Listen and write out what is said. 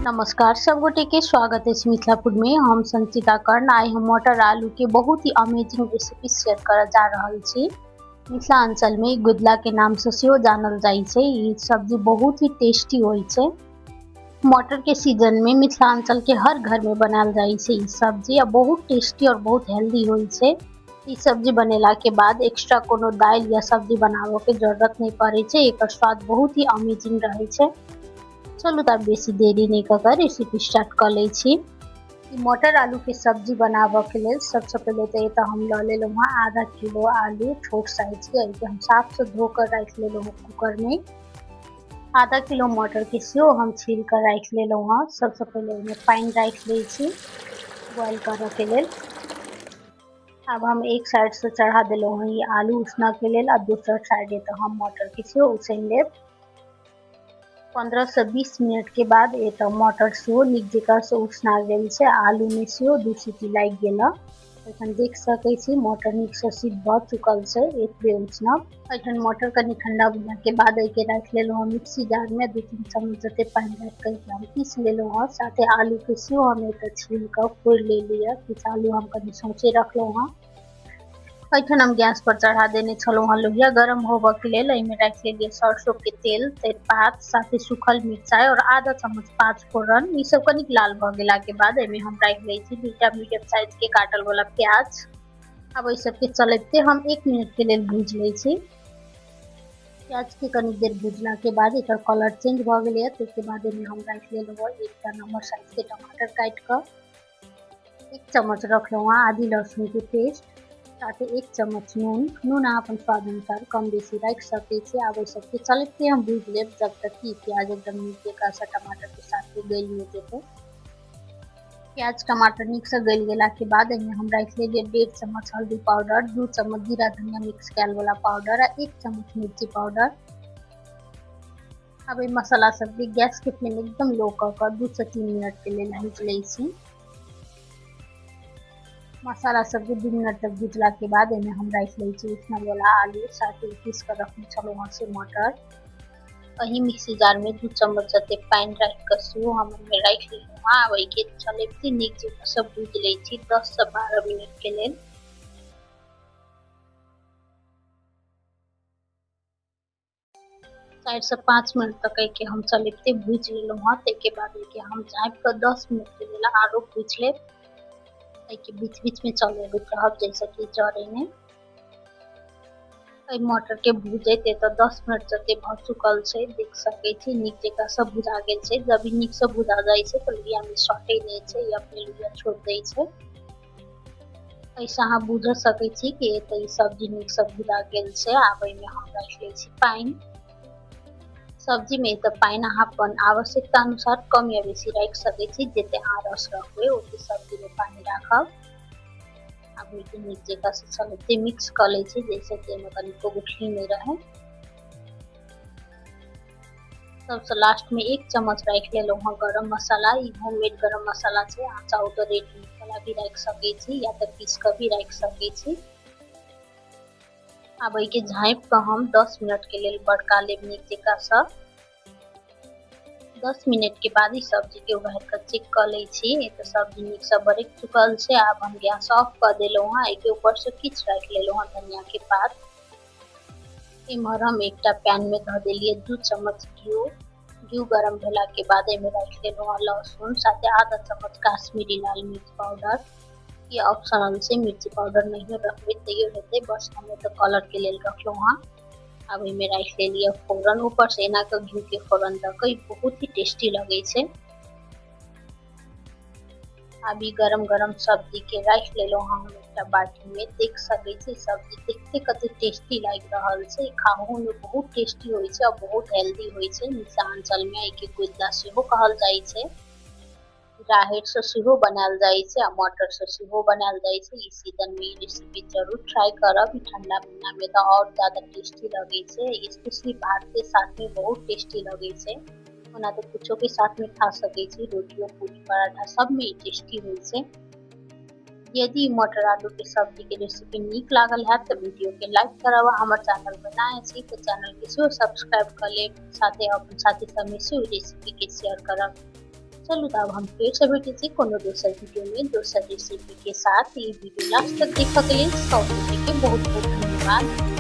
नमस्कार सब गोटे के स्वागत है मिथिला फूड में। हम संचिता कर्ण। आइ हम मटर आलू के बहुत ही अमेजिंग रेसिपी शेयर कर जा रहल छी। मिथिलांचल में गुदला के नाम से सेहो जानल जाइ छै। ई सब्जी बहुत ही टेस्टी होइ छै। मटर के सीजन में मिथिलांचल के हर घर में बनायल जाइ छै ई सब्जी आ बहुत टेस्टी और बहुत हेल्दी होइ छै। ई सब्जी बनेला के बाद एक्स्ट्रा कोनो दालि या सब्जी बनाबऽ के जरूरत नहीं पड़ै छै। एकर स्वाद बहुत ही अमेजिंग रहै छै। चलू तऽ बेसी देरी नहीं कऽ कऽ रेसिपी स्टार्ट कऽ लै छी। मटर आलू के सब्जी बनाबऽ के लेल सबसँ पहिले तऽ एतऽ हम लऽ लेलहुँ हँ आधा किलो आलू छोट साइज के। एहिके हम साफसँ धो कऽ राखि लेलहुँ हँ कूकर में। आधा किलो मटर के सेहो हम छील कऽ राखि लेलहुँ हँ। सबसँ पहिले ओहिमे पानि राखि लै छी बॉयल करऽ के लेल। आब हम एक साइड से चढ़ा देलहुँ हँ ई आलू उसनऽ के लेल आ दोसर साइड एतऽ हम मटर के सेहो उसनि लेब। 15 से 20 मिनट के बाद एतऽ मटर सेहो नीक जकाँ से उसना गेल छै। आलू में सेहो 2 सीटी लागि गेल। एखन देख सकै छी मटर नीक से सिद्ध भऽ चुकल छै। एतबे उसनब। एखन मटर कनि ठंडा भेला के बाद एहिके राखि लेलहुँ हँ मिक्सी जार में। 2-3 चम्मच जते पानि राखि कऽ हम पीस लेलहुँ हँ। साथे आलू के सेहो हम एतऽ छील कऽ फोड़ि लेलियै। किछु आलू हम कनि सौंसे रखलहुँ हँ। एखन हम गैस पर चढ़ा देने छलहुँ हँ लोहिया गरम होबऽ के लेल। एहिमे राखि लेलियै सरसों के तेल, तेजपात, साथे सूखल मिरचाइ और आधा चम्मच 5 फोरन। ई सब कनिक लाल भऽ गेला के बाद एहिमे हम राखि लै छी 2टा मीडियम साइज के काटल वाला प्याज। आब एहि सबके चलैते हम 1 मिनट के लेल भूजि लै छी। प्याज के कनी देर भुजला के बाद एकर कलर चेंज भऽ गेलैए। ताहिके बाद एहिमे हम राखि लेलहुँ हँ 1टा नम्बर साइज के टमाटर काटि कऽ। 1 चम्मच रखलहुँ हँ आदि लहसुन के पेस्ट, साथे 1 चम्मच नून। नून अहाँ अपन स्वाद अनुसार कम बेसी राखि सकै छी। आब एहि सबके चलैते हम भूजि लेब जब तक कि प्याज एकदम नीक जकाँ से टमाटर के साथे गलि नहि जेतै। प्याज टमाटर नीक से गलि गेला के बाद एहिमे हम राखि लेलियै 1.5 चम्मच हल्दी पाउडर, 2 चम्मच जीरा धनिया मिक्स कयल वाला पाउडर आ 1 चम्मच मिर्ची पाउडर। आब एहि मसाला सबके गैस के फ्लेम एकदम लो कऽ कऽ 2 से 3 मिनट के लेल भूजि लै छी। मसाला सबके 2 मिनट तक भुजला के बाद एहिमे हम राखि लै छी उसनल वाला आलू, साथे पीस कऽ रखने छलहुँ हँ से मटर। एहि मिक्सी जार में 2 चम्मच जते पानि राखि कऽ सेहो हम ओहिमे राखि लेलहुँ हँ। आब एहिके चलैते नीक जकाँ सब भूजि लै छी 10 से 12 मिनट के लेल। 4 से 5 मिनट तक एहिके हम चलैते भूजि लेलहुँ हँ। ताहिके बाद एहिके हम झाँपि कऽ 10 मिनट के लेल आरो भूजि लेब। एहिके बीच बीच में चलेबैत रहब जैसे कि जरै नहि। एहि मटर के भूजैत एतऽ 10 मिनट जते भऽ चुकल छै। देख सकै छी नीक जकाँ सब भुजा गेल छै। जब ई नीक से भुजा जाइ छै तऽ लोहिया में सटै नहि छै, ई अपने लोहिया छोड़ि दै छै। एहिसँ अहाँ बुझ सकै छी कि एतऽ ई सब्जी नीक से भुजा गेल छै। आब एहिमे हम राखि लै छी पानि। सब्जी में एतऽ पानि अहाँ अपन आवश्यकता अनुसार कम या बेसी राखि सकै छी। जते अहाँ रस रखबै ओते सब्जी में पानि राखब। आब एहिके नीक जकाँ से चलैते मिक्स कऽ लै छी जैसे कि एहिमे कनिको गुठली नहि रहै। सबसँ लास्ट में 1 चम्मच राखि लेलहुँ हँ गरम मसाला। ई होममेड गरम मसाला छै। अहाँ चाहू तऽ रेडीमेड वाला भी राखि सकै छी या तऽ पीस कऽ भी राखि सकै छी। आब एहिके झाँपि कऽ हम 10 मिनट के लेल बड़का लेब नीक जकाँ सँ। 10 मिनट के बाद ई सब्जी के उबारि कऽ चेक कऽ लै छी। एतऽ सब्जी नीक सँ बरकि चुकल छै। आब हम गैस ऑफ कऽ देलहुँ हँ। एहिके ऊपर सँ किछु राखि लेलहुँ हँ धनिया के पात। इम्हर हम एकटा पैन में धऽ देलियै 2 चम्मच घिउ। घिउ गरम भेला के बाद एहिमे राखि लेलहुँ हँ लहसुन, साथे आधा चम्मच काश्मीरी लाल मिर्च पाउडर। ई ऑप्शनल छै, मिर्ची पाउडर नहियो रखबै तैयो हेतै, बस हम एतऽ कलर के लेल रखलहुँ हँ। आब एहिमे राखि लेलियै फोरन। ऊपर से एना कऽ घिउ के फोरन दऽ कऽ ई बहुत ही टेस्टी लगै छै। आब ई गरम गरम सब्जी के राखि लेलहुँ हँ हम एकटा बाटी में। देख सकै छी सब्जी देखते कते टेस्टी लागि रहल छै। खाहू में बहुत टेस्टी होइ छै और बहुत हेल्दी होइ छै। मिथिलांचल में एहिके गुदला सेहो कहल जाइ छै। राहरि से सेहो बनायल जाइ छै आ मटर से सेहो बनायल जाइ छै। ई सीजन में ई रेसिपी जरूर ट्राई करब। ई ठंडा महीना में तऽ और ज्यादा टेस्टी लगै छै। स्पेशली भात के साथ में बहुत टेस्टी लगै छै। ओना तऽ कुछो के साथ में खा सकै छी, रोटियो पूरी पराठा सब में ई टेस्टी होइ छै। यदि मटर आलू के सब्जी के रेसिपी नीक लागल हैत तऽ वीडियो के लाइक करब। हमर चैनल पर नया छी तऽ चैनल के सेहो सब्सक्राइब कऽ लेब। साथे अपन साथी सब में सेहो रेसिपी के शेयर करब। चलू तऽ आब हम फेरसँ भेटै छी कोनो दोसर वीडियोमे दोसर रेसिपीके साथ। ई वीडियो लास्ट तक देखऽके लेल सब गोटेके बहुत बहुत धन्यवाद।